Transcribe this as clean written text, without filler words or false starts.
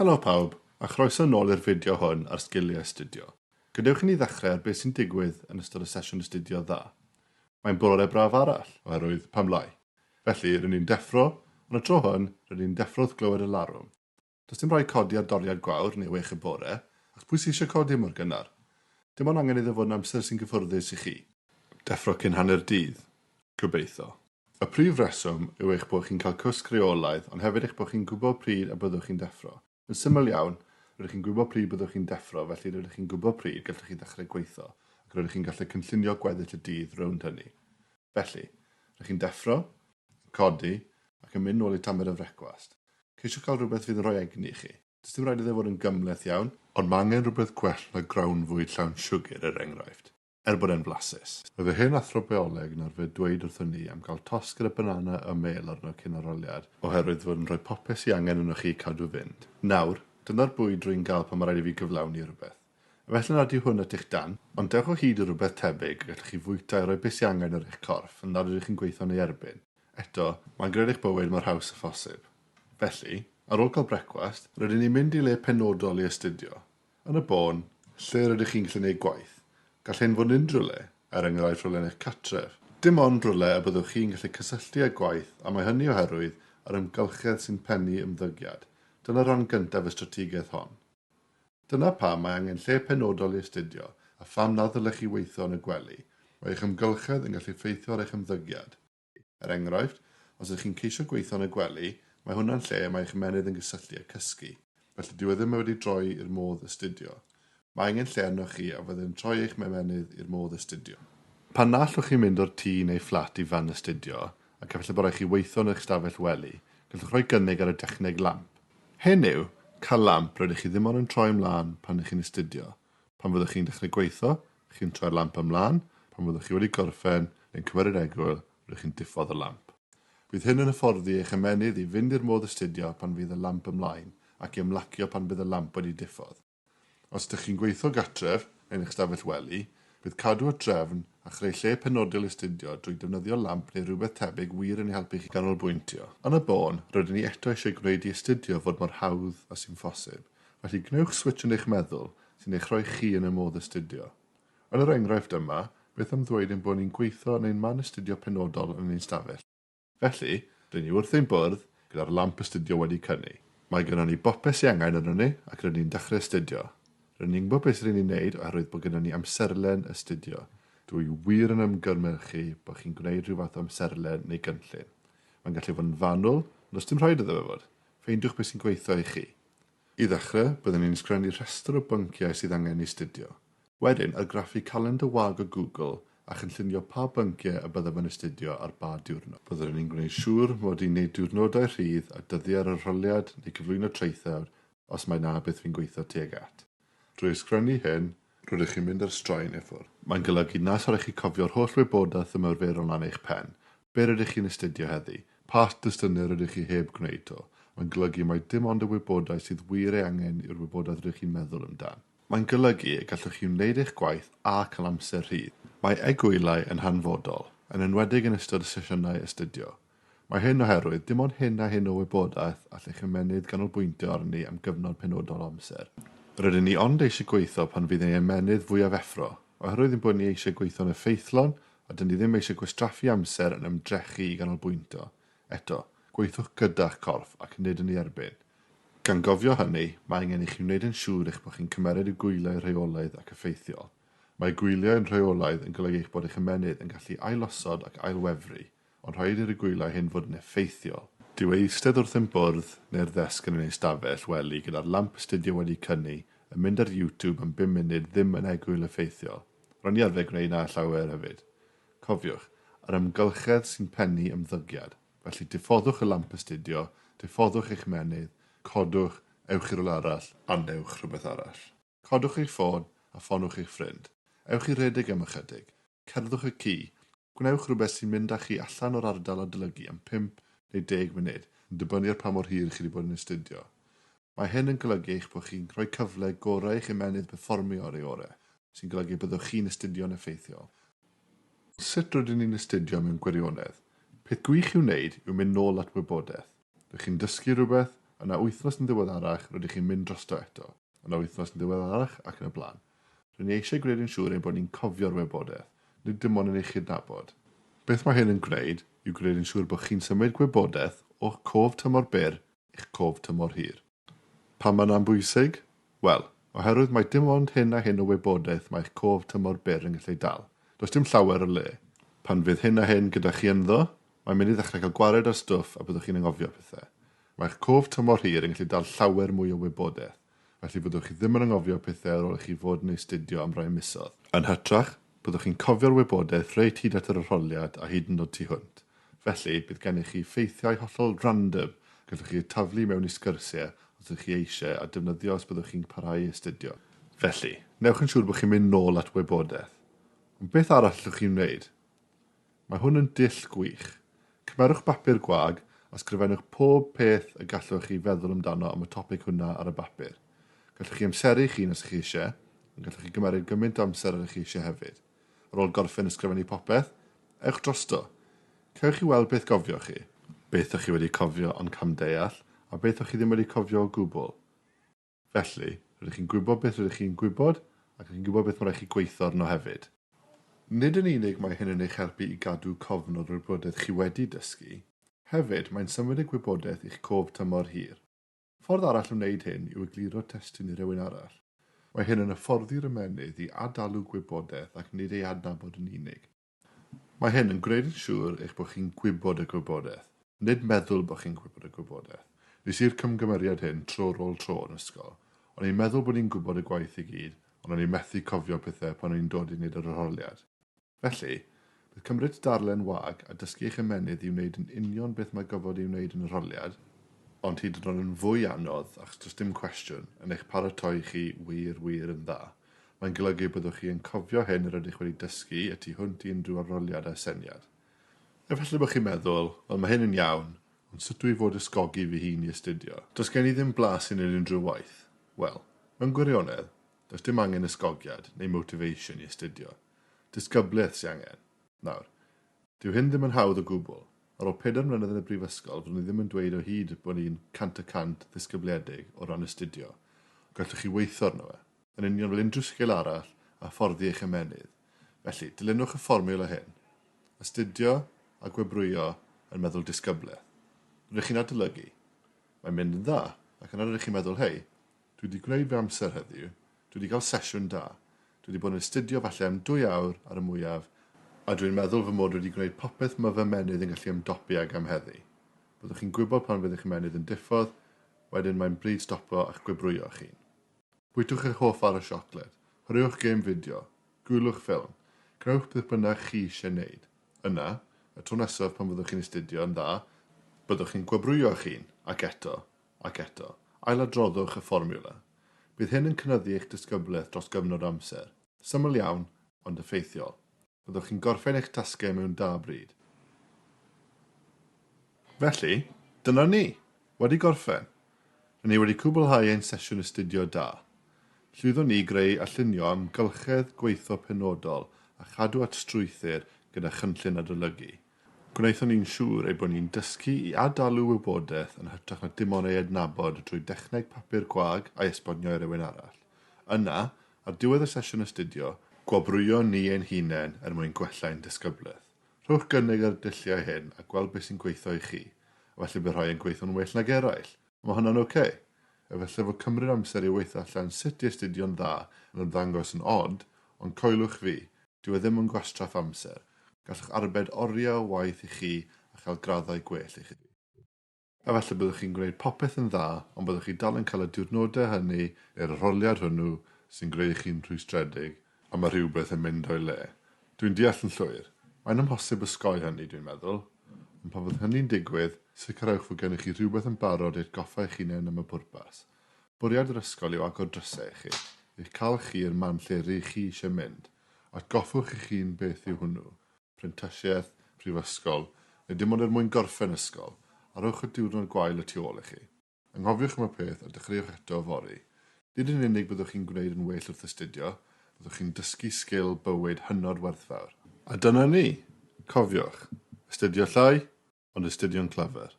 Helo pawb, a chroeso nôl i'r fideo hwn ar sgiliau astudio. Gadewch i ni ddechrau ar beth sy'n digwydd yn ystod y sesiwn astudio dda. Mae'n bore braf arall, oherwydd pam lai? Felly, rydyn ni'n deffro, ond y tro hwn, rydyn ni'n deffro wrth glywed y larwm. Does dim rhaid codi ar doriad gwawr neu 6 y bore, achos pwy sydd eisiau codi mor gynnar? Dim ond angen iddo fod yn amser sy'n gyffyrddus i chi. Deffro cyn hanner dydd. Gobeithio. Y prif reswm yw eich bod chi'n cael cwsg rheolaidd, ond hefyd eich bod chi'n gwybod pryd y byddwch chi'n deffro. Yn syml iawn, rydych chi'n gwybod pryd byddwch chi'n deffro, felly rydych chi'n gwybod pryd gallwch chi ddechrau gweithio, ac rydych chi'n gallu cynllunio gweddill y dydd rownd hynny. Felly, rydych chi'n deffro, yn codi, ac yn mynd nôl i tamed o frecwast. Ceisiwch gael rhywbeth fydd yn rhoi egni i chi. Does dim rhaid iddo fod yn gymhleth iawn, ond mae angen rhywbeth gwell na grawnfwyd llawn siwgr, er enghraifft. Er bod e'n flasus. Roedd y hen athro bioleg yn arfer dweud wrthon ni am gael tost gyda banana a mêl arno cyn arholiad, oherwydd fod yn rhoi popeth sy angen arnoch chi i cadw fynd. Nawr, dyna'r bwyd rwy'n gael pan mae rhaid i fi gyflawni rhywbeth. Efallai nad yw hwn at eich dant, ond dewch o hyd i rywbeth tebyg y gallwch chi fwyta i roi beth sy angen ar eich corff yn nad ydych chi'n gweithio yn ei erbyn. Eto, mae'n gwneud eich bywyd mor haws â phosib. Felly, ar ôl cael brecwast, rydyn ni'n mynd i le penodol i astudio. Yn y bôn, lle rydych chi'n gallu gwneud gwaith. Gall hyn fod yn unrhyw le, er enghraifft rhywle yn eich cartref. Dim ond rhywle y byddwch chi'n gallu cysylltu â gwaith a mae hynny oherwydd yr amgylchedd sy'n pennu ymddygiad. Dyna ran gyntaf y strategaeth hon. Dyna pam mae angen lle penodol i astudio a pham na ddylech chi weithio yn y gwely. Mae eich amgylchedd yn gallu effeithio ar eich ymddygiad. Er enghraifft, os ydych chi'n ceisio gweithio yn y gwely, mae hwnna'n lle mae eich ymennydd yn gysylltu â cysgu, felly dyw e ddim wedi droi i'r modd astudio. Mae angen lle arnoch chi a fydd yn troi eich ymennydd i'r modd astudio. Pan na allwch chi mynd o'r tŷ neu fflat i fan astudio, ac efallai bod rhaid chi weithio yn eich stafell wely, gallwch roi gynnig ar y dechneg lamp. Hyn yw, cael lamp rydych chi ddim ond yn troi ymlaen pan ydych chi'n astudio. Pan fyddwch chi'n dechrau gweithio, chi'n troi'r lamp ymlaen, pan fyddwch chi wedi gorffen neu'n cymryd egwyl, rydych chi'n diffodd y lamp. Bydd hyn yn hyfforddi eich ymennydd i fynd i'r modd astudio pan fydd y lamp ymlaen ac i ymlacio pan bydd y lamp wedi diffodd. Os ydych chi'n gweithio gartref neu yn eich stafell wely, bydd cadw at drefn a chreu lle penodol i astudio drwy defnyddio lamp neu rywbeth tebyg wir yn ei helpu chi ganolbwyntio. Yn y bôn, rydyn ni eto eisiau gwneud i astudio fod mor hawdd â sy'n phosib, felly gwnewch switsh yn eich meddwl sy'n eich rhoi chi yn y modd astudio. Yn yr enghraifft yma, beth am ddweud ein bod ni'n gweithio yn ein man astudio penodol yn ein stafell? Felly, rŷn ni wrth ein bwrdd, gyda'r lamp astudio wedi cynnu. Mae gynnon ni bopeth sy angen arnon ni ac rŷn ni'n dechrau astudio. Rŷn ni'n gwybod beth rŷn ni'n wneud oherwydd bod gynnon ni amserlen astudio. Dw i wir yn ymgyrmyrchu bod chi'n gwneud rhyw fath o amserlen neu gynllun. Mae'n gallu fod yn fanwl, ond does dim rhaid iddo fe fod. Ffeindiwch beth sy'n gweithio i chi. I ddechrau, byddwn ni'n ysgrifennu rhestr o bynciau sydd angen eu astudio. Wedyn, argraffu calendr wag o Google a chynllunio pa bynciau y byddaf yn astudio ar ba diwrnod. Byddwn ni'n gwneud siŵr mod i'n gwneud diwrnodau rhydd a dyddiau ar arholiad neu cyflwyno traethawd os mai 'na beth fi'n gweithio tuag at. Drwy ysgrifennu hyn, rydych chi'n mynd â'r straen i ffwrdd. Mae'n golygu nas rhaid chi cofio'r holl wybodaeth ymarferol 'na yn eich pen. Be rydych chi'n astudio heddi? Pa destunau rydych chi heb gwneud 'to? Mae'n golygu mai dim ond y wybodaeth sydd wir ei angen yw'r wybodaeth rydych chi'n meddwl amdan. Mae'n golygu y gallwch chi wneud eich gwaith a cael amser rhydd. Mae egwylau yn hanfodol, yn enwedig yn ystod y sesiynau astudio. Mae hyn oherwydd dim ond hyn a hyn o wybodaeth all eich ymennydd ganolbwyntio arni am gyfnod penodol o amser. Rydyn ni ond eisiau gweithio pan fydd ein ymennydd fwyaf effro, oherwydd ein bod ni eisiau gweithio'n effeithlon a dyn ni ddim eisiau gwastraffu amser yn ymdrechu i ganolbwyntio. Eto, gweithiwch gyda'ch corff ac nid yn ei erbyn. Gan gofio hynny, mae angen i chi wneud yn siŵr eich bod chi'n cymeryd y gwyliau rheolaidd ac effeithiol. Mae gwyliau yn rheolaidd yn golygu eich bod eich ymennydd yn gallu ailosod ac ailwefru, Ond rhaid i'r egwyliau hyn fod yn effeithiol. Dyw eistedd wrth ein bwrdd neu'r ddesg yn ein ystafell wely gyda'r lamp astudio wedi cynnu yn mynd ar YouTube am bum munud ddim yn egwyl effeithiol. Ro'n i arfer gwneud 'na llawer hefyd. Cofiwch, yr amgylchedd sy'n pennu ymddygiad. Felly diffoddwch y lamp astudio, diffoddwch eich ymennydd, codwch, ewch i rywle arall, a newch rhywbeth arall. Codwch eich ffôn a ffonwch eich ffrind. Ewch i redeg am ychydig. Cerddwch y ci. Gwnewch rhywbeth sy'n mynd â chi allan o'r ardal adolygu am pump neu deg munud, yn dibynnu ar pa mor hir chi wedi bod yn astudio. Mae hyn yn golygu eich bod chi'n rhoi cyfle gorau i'ch ymennydd perfformio ar ei orau, sy'n golygu byddwch chi'n astudio'n effeithiol. Sut rydyn ni'n astudio mewn gwirionedd? Peth gwych i'w wneud yw mynd nôl at wybodaeth. Rydych chi'n dysgu rhywbeth, Yna wythnos yn ddiweddarach, rydych chi'n mynd drosto eto. Yna wythnos yn ddiweddarach ac yn y blaen. Rydyn ni eisiau gwneud yn siŵr ein bod ni'n cofio'r wybodaeth, nid dim ond yn ei chydnabod. Beth mae hyn yn gwneud yw gwneud yn siŵr bod chi'n symud gwybodaeth o'ch cof tymor byr i'ch cof tymor hir. Pam mae hynna'n bwysig? Wel, oherwydd mai dim ond hyn a hyn o wybodaeth mae eich cof tymor byr yn gallu dal. Does dim llawer o le. Pan fydd hyn a hyn gyda chi ynddo, mae'n mynd i ddechrau cael gwared ar stwff a byddwch chi'n anghofio pethau. Mae eich cof tymor hir yn gallu dal llawer mwy o wybodaeth, felly fyddwch chi ddim yn anghofio pethau ar ôl i chi fod yn eu astudio am rai misoedd. Yn hytrach, byddwch chi'n cofio'r wybodaeth reit hyd at yr arholiad a hyd yn oed tu hwnt. Felly, bydd gennych chi ffeithiau hollol random gallwch chi eu taflu mewn i sgyrsiau os ydych chi eisiau a defnyddio os byddwch chi'n parhau i astudio. Felly, newch yn siŵr bod chi'n mynd nôl at wybodaeth. Ond beth arall allwch chi wneud? Mae hwn yn dull gwych. Cymerwch bapur gwag a sgrifennwch pob peth y gallwch chi feddwl amdano am y topig hwnna ar y bapur. Gallwch chi amseru eich hun os ych chi eisiau, ond gallwch chi gymeryd gymaint o amser ag ych chi eisiau hefyd. Ar ôl gorffen ysgrifennu popeth, ewch drosto. Cewch chi weld beth gofioch chi. Beth o'ch chi wedi cofio ond camddeall, a beth o'ch chi ddim wedi cofio o gwbl. Felly, rydych chi'n gwybod beth rydych chi'n gwybod, ac rydych chi'n gwybod beth mae rhaid chi gweithio arno hefyd. Nid yn unig mae hyn yn eich helpu i gadw cofnod o'r wybodaeth chi wedi dysgu, hefyd mae'n symud y gwybodaeth i'ch cof tymor hir. Ffordd arall o wneud hyn yw egluro testun i rywun arall. Mae hyn yn hyfforddi'r ymennydd i adalw gwybodaeth ac nid ei adnabod yn unig. Mae hyn yn gwneud yn siŵr eich bod chi'n gwybod y gwybodaeth, nid meddwl bod chi'n gwybod y gwybodaeth. Nes i'r cymgymeriad hyn tro ar ôl tro yn ysgol. O'n i'n meddwl bod i'n gwybod y gwaith i gyd, ond o'n i'n methu cofio pethau pan o'n i'n dod i wneud yr arholiad. Felly, bydd cymryd darllen wag a dysgu eich ymennydd i wneud yn union beth mae gofod ei wneud yn yr arholiad, ond hyd yn oed yn fwy anodd, achos does dim cwestiwn, yn eich paratoi chi wir, wir yn dda. Mae'n golygu y byddwch chi yn cofio hyn yr ydych wedi dysgu y tu hwnt i unrhyw arholiad a syniad. Efallai bod chi'n meddwl, wel mae hyn yn iawn, ond sut dwi fod ysgogi fy hun i astudio? Does gen i ddim blas i wneud unrhyw waith. Wel, mewn gwirionedd, does dim angen ysgogiad neu motivation i astudio. Disgyblaeth sy angen. Nawr, dyw hyn ddim yn hawdd o gwbl. Ar ôl 4 mlynedd yn y brifysgol, fyddwn i ddim yn dweud o hyd bod ni'n 100% ddisgybledig o ran astudio. Gallwch chi weithio arno fe yn union fel unrhyw sgil arall a hyfforddi eich ymennydd. Felly, dilynwch y fformiwla hyn. Astudio a gwobrwyo yn meddwl disgyblaeth. Rydych chi'n adolygu. Mae'n mynd yn dda, ac yna rydych chi'n meddwl, hei, dwi wedi gwneud fy amser heddiw, dwi wedi cael sesiwn da, dwi wedi bod yn astudio falle am 2 awr ar y mwyaf, a dwi'n meddwl fy mod wedi gwneud popeth mae fy ymennydd yn gallu ymdopi ag am heddi. Byddwch chi'n gwybod pan fydd eich ymennydd yn diffodd, wedyn mae'n bryd stopo a'ch gwobrwyo chi. Bwytwch eich hoff far o siocled, chwaraewch gêm fideo, gwylwch ffilm, gwnewch beth bynnag chi eisiau wneud. Yna, y tro nesaf pan fyddwch chi'n astudio yn dda, byddwch chi'n gwobrwyo eich hun, ac eto, ac eto. Ailadroddwch y fformiwla. Bydd hyn yn cynyddu eich disgyblaeth dros gyfnod amser. Syml iawn, ond effeithiol. Byddwch chi'n gorffen eich tasgau mewn da bryd. Felly, dyna ni! Wedi gorffen. Rydyn ni wedi cwblhau ein sesiwn astudio da. Llwyddon ni i greu a llunio amgylchedd gweithio penodol a chadw at strwythur gyda chynllun adolygu. Gwnaethon ni'n siŵr ei bod ni'n dysgu i adalw wybodaeth yn hytrach na dim ond ei adnabod drwy dechneg papur gwag a'i esbonio i rywun arall. Yna, ar diwedd y sesiwn astudio, gwobrwyo ni ein hunain er mwyn gwella ein disgyblaeth. Rhowch gynnig ar y dulliau hyn a gweld beth sy'n gweithio i chi. Efallai bydd rhai yn gweithio'n well nag eraill. Mae hwnna'n oce. Okay. Efallai fod cymryd amser i weithio allan sut i astudio'n dda yn ymddangos yn od, ond coeliwch fi, dyw e ddim yn gwastraff amser. Gallwch arbed oriau o waith i chi a chael graddau gwell i chi. Efallai byddwch chi'n gwneud popeth yn dda, ond byddwch chi dal yn cael y diwrnodau hynny neu'r arholiad hwnnw sy'n gwneud chi'n rhwystredig a mae rhywbeth yn mynd o'i le. Dwi'n deall yn llwyr. Mae'n amhosib osgoi hynny, dwi'n meddwl. Ond pan fydd hynny'n digwydd, sicrhewch fod gennych chi rhywbeth yn barod i'ch atgoffa eich hunain am y pwrpas. Bwriad yr ysgol yw agor drysau i chi, i'ch cael chi i'r man lle rydych chi eisiau mynd. Atgoffwch eich hun beth yw hwnnw. Prentisiaeth, prifysgol, neu dim ond er mwyn gorffen ysgol, a rhowch y diwrnod gwael y tu ôl i chi. Anghofiwch am y peth a dechreuwch eto fory. Nid yn unig byddwch chi'n gwneud yn well wrth astudio, byddwch chi'n dysgu sgil bywyd hynod werthfawr. A dyna ni! Cofiwch, astudio llai, ond astudio'n clyfar.